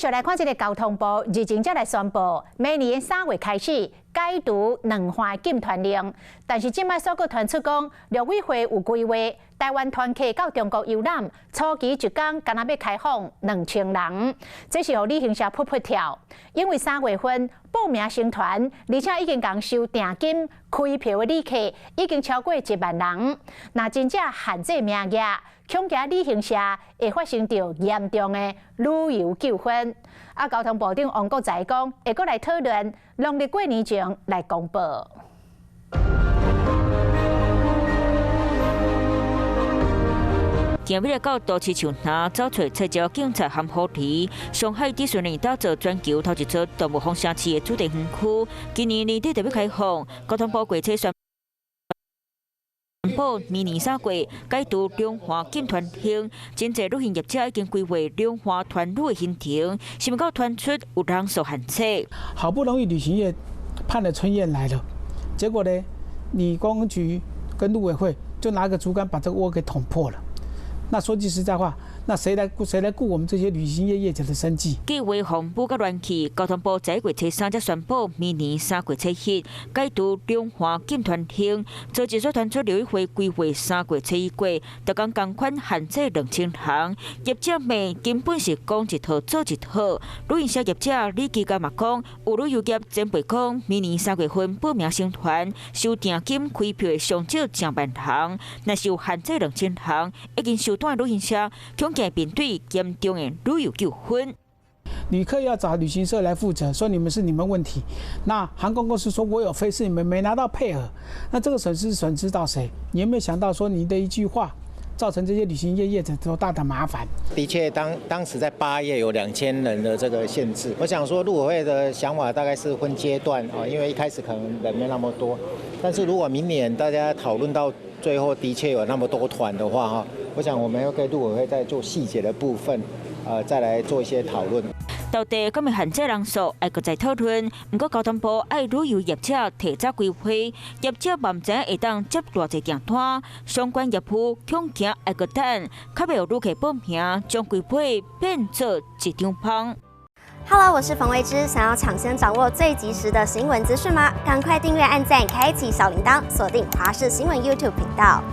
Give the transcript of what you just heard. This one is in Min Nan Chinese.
續來看這个交通部日前才來宣布，明年3月開始解除兩環禁團令，但是這擺煞閣傳出講，陸委會有規劃台灣團客到中國遊覽，初期一工干焦欲開放2000人，這是予旅行社噗噗跳，因為3月份報名成團，而且已經共收訂金開票的旅客已經超過1萬人，若真正限制名額，恐驚旅行社會發生著嚴重的旅遊糾紛。啊，交通部長王國材講，會閣來討論，農曆過年前來公布。今日來到都市樹林，走揣菜椒警察和狐狸。上海迪士尼打造全球頭一座動物風城市的主題園區，今年年底就欲開放。交通部過初宣布，明年3月解除兩岸禁團令，真濟旅行業者已經規劃兩岸團旅的行程，想袂到傳出有人數限制。好不容易旅行業盼了春燕來了，結果呢，你觀光局跟陸委會就拿個竹竿把這個窩給捅破了。那說句實在話，那誰來顧我們這些旅行業業者的生計？計劃風雨佮亂去，交通部這月初三才宣布，明年3月初一解除兩岸禁團令。昨日煞傳出陸委會規劃3月初一過，逐工仝款限制2000人。業者罵根本是講一套做一套。旅行社業者李基剛嘛講，有旅遊業前輩講，明年3月份報名成團，收訂金開票的上少成萬人，若是有限制2000人，已經收單旅行社恐驚面對嚴重的旅遊糾紛。旅客要找旅行社來負責，說你們是你們問題。那航空公司說我有飛，是你們沒拿到配額。那這個損失損失到誰？你有沒有想到說你的一句話，造成這些旅行業業者多大的麻煩？的確，當時在8月有2000人的這個限制。我想說，陸委會的想法大概是分階段啊，因為一開始可能人沒那麼多，但是如果明年大家討論到最後的確有那麼多團的話，哈，我想我們要跟陸委會再做細節的部分，再來做一些討論。到底敢會限制人數，愛閣再討論。毋過交通部愛旅遊業者提早規劃，業者嘛毋知會當接偌濟訂單，相關業務恐驚愛閣等，較袂予旅客報名，將規批變做一場空。 Hello，我是馮維之，想要搶先掌握最及時的新聞資訊嗎？趕快訂閱、按讚、開啟小鈴鐺，鎖定華視新聞 YouTube 頻道。